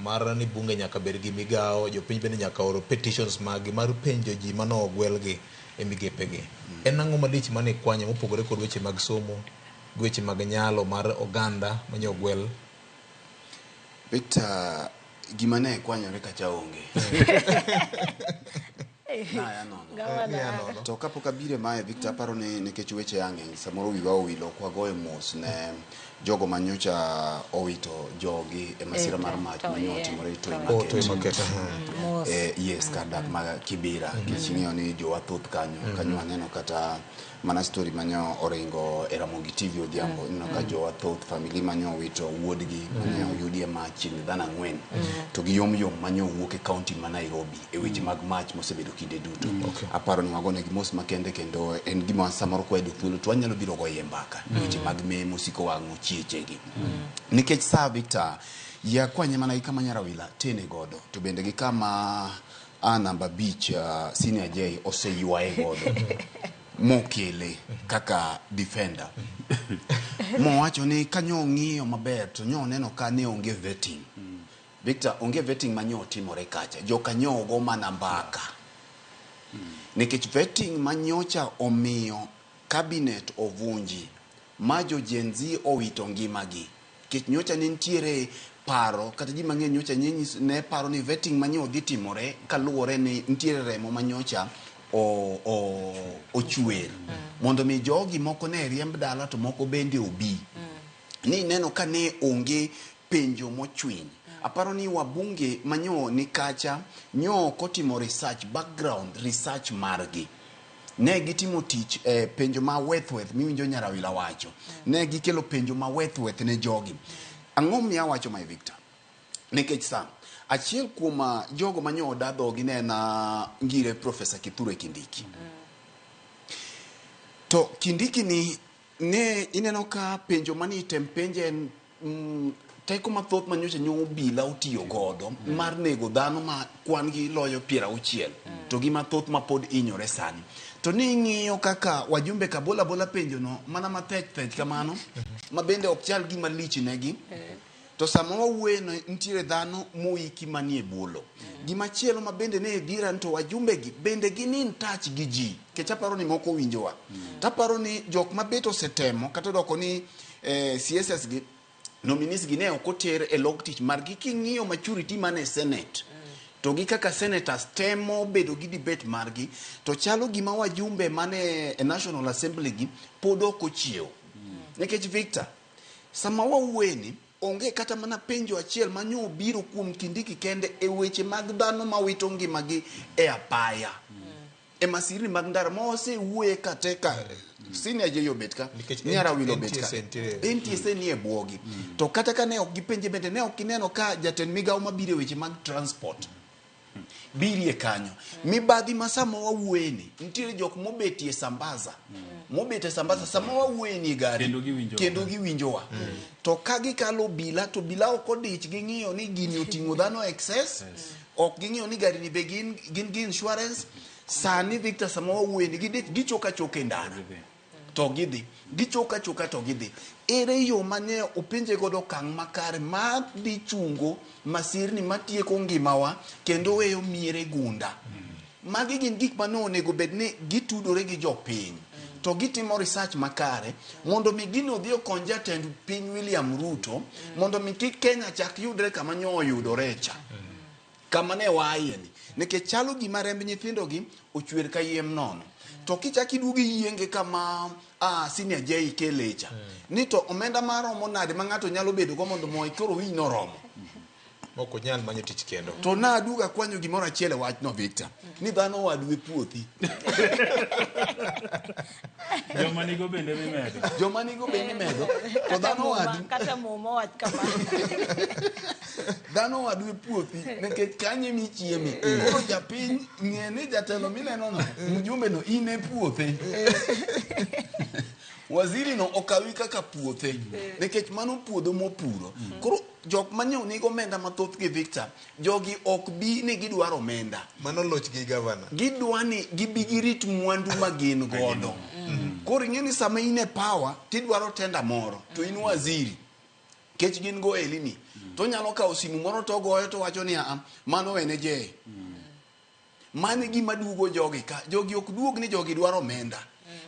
mar ni bunge nyaka bed gi migawo, jopiny bende nyaka oro petitions maggi mar penjo ji manogwelgi e migepegi. En ang'o malich mane ikwanyo mopogore kod weche mag somo gi weche mag nyalo mar oganda manyo ogwel? Victor, gima ne kwanyore kacha onge. Naya nono. Gavana. To kapok abiro mae Victor, aparo ni nikech weche ya ng'eny, samoro wiwa owil ok wagoyo mos ne jogo manyocha owito jogi e masira mar mach manyo otimore e Toi Oh, Toi Market. Market. aha. Mos. Yes, kar dak ma Kibera, nikech ing'eyo ni jowa thoth kanyo. Kanyo aneno kata mana story manyo oringo e Ramogi TV odhiambo. Ineno ka jowa thoth, family manyo owito wuodgi, mane oyudi e mach chiegni dhano ang'wen. To gi yom yom manyo owuok e county ma Nairobi e weche mag mach mosebedo kinde duto. Aparo ni wagonegi mos makende kendo en gima samoro kwayudo thuolo to wanyalo biro goye mbaka e weche mag me mosiko wang'o chiechegi. Nikech sa Victor, yie akwanye mana gi kama Nyarawila tene godo to bende gi kama a namba 5 Senior J oseywaye godo mokele kaka defender mowacho ni kanyo ong'iyo maber to nyo oneno ka ne onge vetting. Victor, onge vetting manyo otimore kacha, jokanyo ogo mana mbaka nikech vetting manyocha omiyo cabinet ovunji ma jo Gen Z owito ngimagi. Nikech nyocha ne nitiere paro kata ji mang'eny nyocha ne paro ni vetting manyo dhi timore kaluwore ni nitiere remo manyocha ochwer mondo mi jogi moko ne riemb dala to moko bende obi. Ni neno ka ne onge penjo mochwiny. Aparo ni wabunge manyo ni kacha nyo ok otimo research, background research margi. Ne gitimo tich penjo ma weth weth miwinjo Nyarawila wacho. Ne gikelo penjo ma weth weth ne jogi. Ang'o miyo awacho mae Victor? Nikech sa achiel kuom jogo manyo oda dhogi ne en ngire Professor Kithure Kindiki. To Kindiki ni ne ineno ka penjo mani item penje en teko mathoth manyocha nyo obila otiyo godo mar nego dhano ma kwan gi loyo 60 to gi mathoth ma pod inyore sani. To ni ing'iyo kaka wajumbe ka bola bola penjo no mana mathech thech kamano ma bende ok chal gima lich negi. To sama wawuoye no nitiere dhano moiki manie bolo. Gimachielo ma bende ne dhira ni to wajumbe gi bende gin in touch gi ji. Nikech aparo ni moko winjowa. Taparo ni jok mabet osetemo kata odoko ni CSS gi nominees gi ne ok oter e log tich margi. King'iyo maturity mane Senate to gi kaka senators temo bedo gi debate margi to chalo gima wajumbe mane e National Assembly gi pod ok ochiewo. Nikech Victor, sama wawuoye onge kata mana penjo achiel manyo obiro kuom Kindiki kende e weche mag dhano mawito ngimagi e apaya. E masirni mag ndara ma wasewuoye kate ka Senior J obet ka, Nikech Nyarawila obet ka, NTSA nitiere. NTSA nie bwogi. To kata ka ne ok gipenje bende ne ok ineno ka jatend migawo mabiro e weche mag transport birie kanyo. Mibadhi ma sama wawuoye ni nitiere jok mobetie Sambaza. Mobet e Sambaza sama wawuoye ni e gari Kendo giwinjowa. Kendo giwinjowa. To ka gikalo bila to bila ok odich ging'iyo ni gini oting'o dhano excess. Ok ging'iyo ni gari ni be gin gi insurance. Sani Victor sama wawuoye ni gidich gichoka choka e ndara. To gidhi. Gichoka choka to gidhi. Ere yo mane openje godo okang' makare ma dhi chungo masirni matieko ngimawa kendo weyo miere gunda. Magi gin gik mane onego bed ni gitudore gi jopiny. To gitimo research makare mondo mi gino odhi okony jatend piny William Ruto mondo mi kik Kenya chak yudre kama nyo oyudore cha. Kama ne waaye ni. Nikech chalo gima remb nyithindo gi ochwer ka yiem nono. To kichak iduogo iyienge kama Senior J kelecha. Ni to omenda maromo nade ma ng'ato nyalo bedo go mondo moi koro winj noromo. Mok onyal manyo tich kendo. To naduogo akwanyo gimoro achiel e wachno Victor, ni dhano owadu e puothi. Joma nigo bende mimedo. Joma nigo bende imedo. To dhano owadu Kata muma wach kamano. Dhano owadu e puothi nikech kanyo ema ichieme. Koro japiny ng'e ni jatelo mineno no, mjumbe no in e puothe. Waziri no okawi kaka puothe nikech mano puodho mopuro. Koro jok manyiew nigo omenda mathoth gi Victor, jogi ok bi ni gidwaro omenda. Mano loch gi gavana. Gidwa ni gibi girit mwandu ma gin godo. Koro ing'e ni sama in e power tidwaro tenda moro to in waziri. Kech gin go elini. To onyalo kawo simu moro to ogoyo to wacho ni a mano wene je. Mano e gima duogo jogi ka. Jogi ok duog ni jogi dwaro omenda.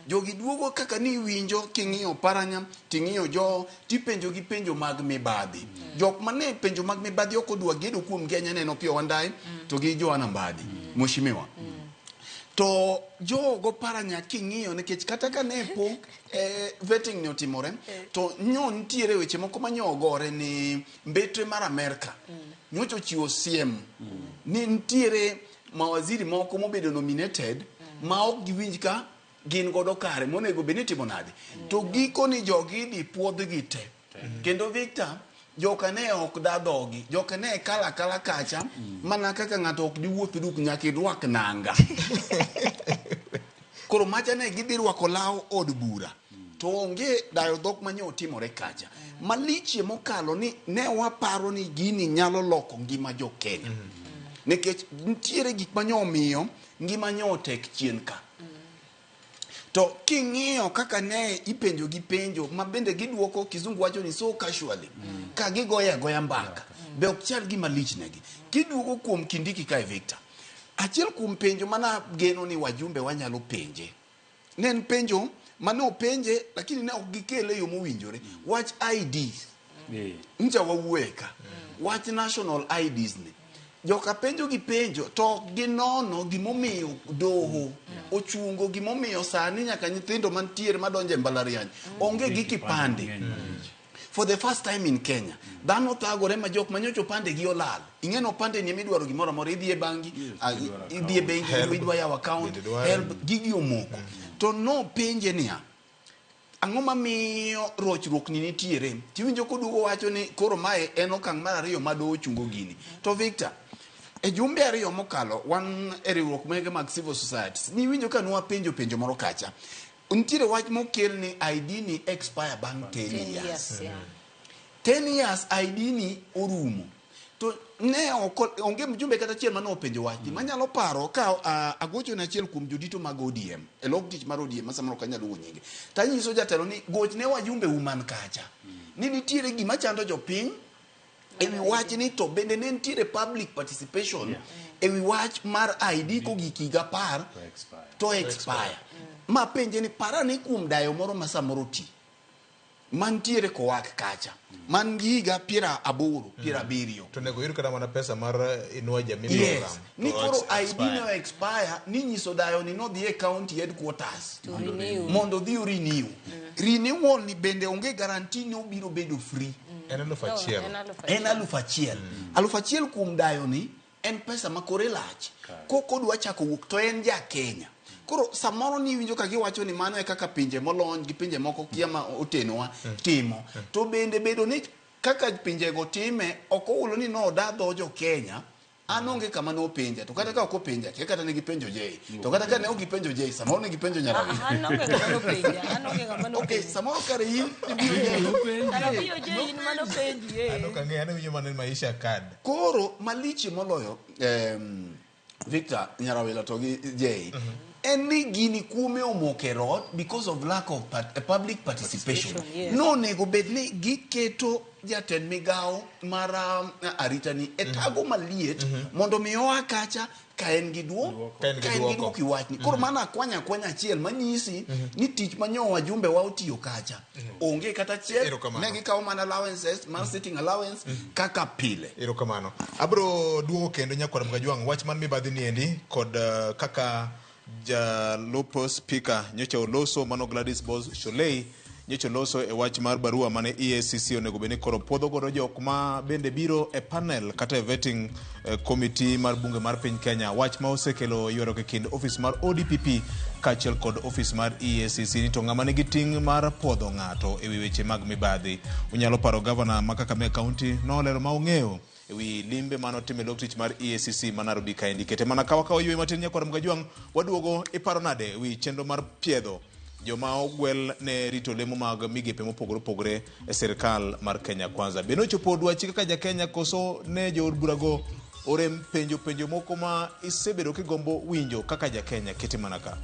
Jogi duogo kaka ni iwinjo king'iyo Oparanya, ting'iyo Joho, tipenjo gi penjo mag mibadhi. Jok mane penjo mag mibadhi ok odwa gedo kuom gi anya neno Opiyo Wandayi to gi Joana Mbadi, Mheshimiwa. To Joho go Oparanya king'iyo nikech kata ka ne pok vetting ni otimore, to nyo nitiere weche moko ma nyo ogore ni mbetre mar Amerka. Nyocha ochiwo siem ni nitiere mawaziri moko mobedo nominated ma ok giwinj ka gin godo kare monego bed ni itimo nade. To giko ni jogi idhi puodhgi te. Kendo Victor, joka ne ok da dhogi, joka ne kala akala kacha mana kaka ng'ato ok diwuoth duk nyaka irwak nanga. Koro macha ne gidhi rwako law od bura. To onge dayo dhok manye otimore kacha. Malichie mokalo ni ne waparo ni gini nyalo loko ngima jo Kenya. Nikech nitiere gik manye omiyo ngima nyo otek chien ka. To king'iyo kaka ne ipenjo gi penjo ma bende giduoko kizungu wacho ni so casually. Ka gigoyo agoya mbaka. Be ok chal gima lich negi. Kiduogo kuom Kindiki kae Victor. Achiel kuom penjo mana geno ni wajumbe wanyalo penje. Ne en penjo mane openje lakini ne ok gikele e yo mowinjore. Wach ID. Ncha wawuoye ka. Wach national IDs ni. Joka penjo gi penjo to ok ginono gimomiyo doho ochungo gimomiyo sani nyaka nyithindo mantiere madonjo e mbalariany onge gi kipande. For the first time in Kenya, dhano thagore ma jok manyocha opande gi olal. Ing'e ni opande ni emidwaro gimoro amora, idhi e bangi, idhi e bengi, idwa yawo account, help, gigi omoko. To nopenje niya, ang'o mamiyo rochruok ni nitiere? Tiwinjo koduogo wacho ni koro mae en okang' mar ariyo ma doho ochungo gini. To Victor, e jumbe ariyo mokalo, wan e riwruok mege mag civil societies, niwinjo ka nwapenjo penjo moro kacha. Nitiere wach mokel ni ID ni expire bang' 10 years. 10 years ID ni orumo. To ne ok onge mjumbe kata achiel mane openjo wachni. Manyalo paro ka agocho ne achiel kuom jodito mag ODM, e lok tich mar ODM ma samoro ok anyal luongo nyinge. Tanyiso jatelo ni gochne wajumbe uman kacha. Ni nitiere gima chando jopiny e wi wachni to bende ne nitiere public participation e wi wach mar ID kogik higa 10 to expire. Ma penje ni para ni kuom dayo moro ma samoro ti mantiere kowak kacha man gi higa 80, 70. To onego oyud kata mana pesa mar Inua Jamii Yes. program. Ni To koro ID expire. ne expire ni nyiso dayo ni nodhi e county headquarters To renew. mondo odhi o renew. Renewal ni bende onge guarantee ni obiro bedo free. En alufu achiel. En alufu En alufu achiel. Alufu achiel kuom dayo ni en pesa ma kore lach. Kok odwa chako wuok to en ja Kenya. Koro samoro ni iwinjo ka giwacho ni mano e kaka pinje molony gi pinje moko kia ma otenowa timo. To bende bedo ni kaka pinjego time ok ohulo ni noda dho jo Kenya. An onge kama ne openja, to kata ka ok openja, kia kata ne gipenjo Jay. To kata ka ne ok gipenjo Jay, samoro ne gipenjo Nyarawi. An onge ng'ama nopenja, an onge ng'ama Okay, nopenja. samoro kare in ibiro Jay. Kara biyo Jay in mano penji, eh. An ok ang'eyo, an awinjo mana ni Maisha card. Koro malich moloyo, Victor Nyarawila to gi Jay, en ni gini kuome omoko e rot because of lack of public participation. Participation, yes. No onego bed ni giketo jatend migawo mar arita ni e tago maliet mondo mi oa kacha ka en gi duoko, Ka en gi ka en gi duoko. duoko e wachni. Koro mano akwanya akwanya achiel manyisi ni tich ma nyo wajumbe wa otiyo kacha onge kata achiel. Erokamano. Ne gikawo mana allowances mar sitting allowance kaka pile. Erokamano. Abro duogo kendo nyakwar Mgajwang' wach man mibadhi ni endi kod kaka jalup speaker nyocha oloso mano Gladys Boss Shollei Nyocha oloso e wach mar barua mane EACC onego bed ni koro puodho godo jok ma bende biro e panel kata e vetting committee mar bunge mar piny Kenya. Wach ma osekelo ywaruok e kind ofis mar ODPP kaachiel kod ofis mar EACC ni to ng'ama nigi ting' mar puodho ng'ato e wi weche mag mibadhi. Unyalo paro gavana ma Kakamega County nolero ma ong'eyo e wi limbe mane otimo e lok tich mar EACC ma Nairobi kaendi. Kete mana ka wakawo yweyo matin nyakwar Mgajwang' waduogo iparo nade e wi chenro mar piedho joma ogwel ne rito lemo mag migepe mopogore opogore e sirkal mar Kenya Kwanza. Be nochopo dwachi kaka ja Kenya koso ne jood burago orem penjo penjo moko ma isebedo kigombo winjo kaka ja Kenya? Kete mana ka.